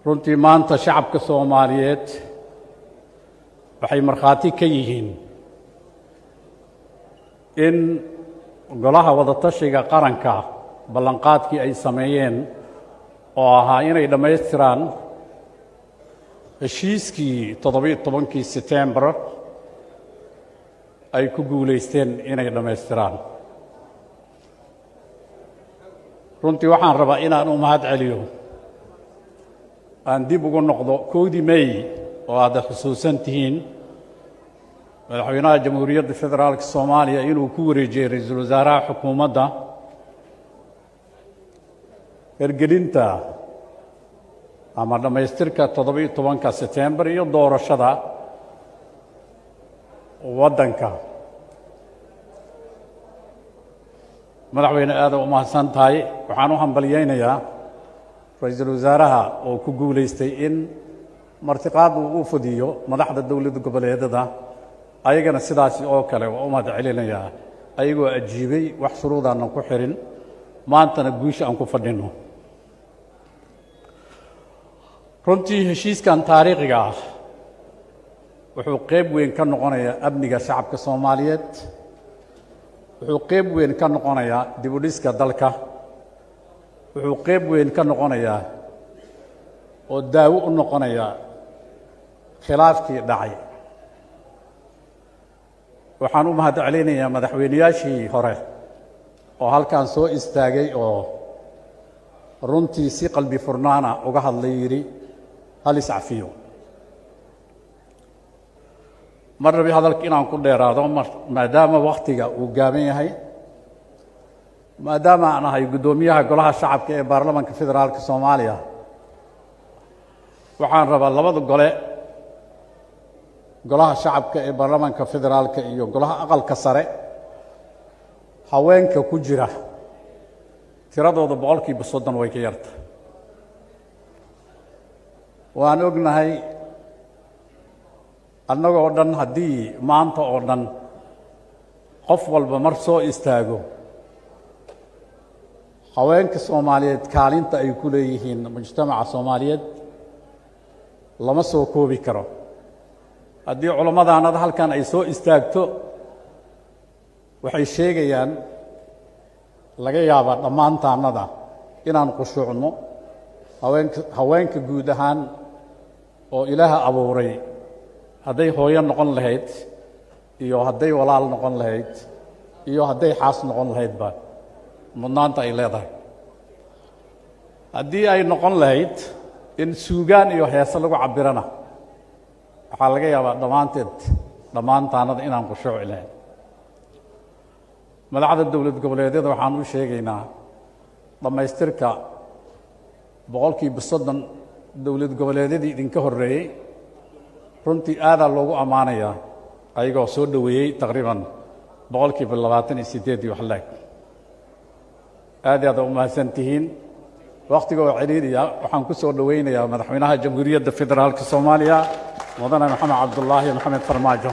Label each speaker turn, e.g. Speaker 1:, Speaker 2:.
Speaker 1: Runtii maanta shacabka Soomaaliyeed waxay markhaati ka yihiin in golaha wadatashiga qaranka ballanqaadkii ay sameeyeen oo ahaa inay dhammaystiraan heshiiskii 17-kii Setembar ay ku guulaysteen inay dhammaystiraan. Runtii waxaan rabaa inaan u mahad celiyo, aan dib ugu noqdo 1dii May oo aad xusuusan tihiin madaxweynaha Jamhuuriyadda Federaalka Soomaaliya inuu ku wareejiyey ra-iisul wasaaraha xukuumadda hergelinta ama dhammaystirka 17-ka Setembar iyo doorashada waddanka. Madaxweyne, aada u mahadsan tahay. Waxaan u hambalyaynayaa ra-iisul wasaaraha oo ku guulaystay in martiqaad uu u fudiyo madaxda dowladda goboleedada, ayagana sidaasi oo kale waa u mahad celinayaa, ayagoo ajiibay, wax shuruudaanan ku xirin, maantana guusha aan ku fadhino. Runtii heshiiskan taariikhiga ah wuxuu qeyb weyn ka noqonayaa amniga shacabka Soomaaliyeed, wuxuu qeyb weyn ka noqonayaa dib u dhiska dalka, wuxuu qeyb weyn ka noqonayaa oo daawo u noqonayaa khilaafkii dhacay. Waxaan u mahad celinayaa madaxweynayaashii hore oo halkan soo istaagay oo runtii si qalbi furnaana uga hadlay, yidhi hal iscafiyo. Mar rabi hadalka inaan ku dheeraado maadaama wakhtiga uu gaaban yahay, maadaama aan ahay guddoomiyaha golaha shacabka ee baarlamanka federaalka Soomaaliya. Waxaan rabaa labada gole, golaha shacabka ee baarlamanka federaalka iyo golaha aqalka sare, haweenka ku jira tiradooda 30% way ka yarta. Waan ognahay annagoo dhan haddii maanta oo dhan qof walba mar soo istaago haweenka Soomaaliyeed kaalinta ay ku leeyihiin mujtamaca Soomaaliyeed lama soo koobi karo. Haddii culamadaanada halkan ay soo istaagto waxay sheegayaan laga yaabaa dhammaantaannada inaan khushuucno. Haweenka guud ahaan oo Ilaaha abuuray, hadday hooyo noqon lahayd iyo hadday walaal noqon lahayd iyo hadday xaas noqon lahaydba, mudnaanta ay leedahay, haddii ay noqon lahayd in suugaan iyo heese lagu cabirana, waxaa laga yaabaa dhammaanteed dhammaantaanada inaan khushuuci lahayn. Madaxda dowlad goboleedyada waxaan u sheegaynaa dhammaystirka 30% dowlad goboleedyadii idinka horreeyey runtii aadaa loogu ammaanayaa, ayagoo soo dhoweeyey taqriiban 28% iyo wax laag. Aad iyo aad u mahadsan tihiin. Wakhtiga oo celiiriya, waxaan ku soo dhoweynayaa madaxweynaha Jamhuuriyadda Federaalka Soomaaliya, mudane Maxamed Cabdullaahi Maxamed Farmaajo.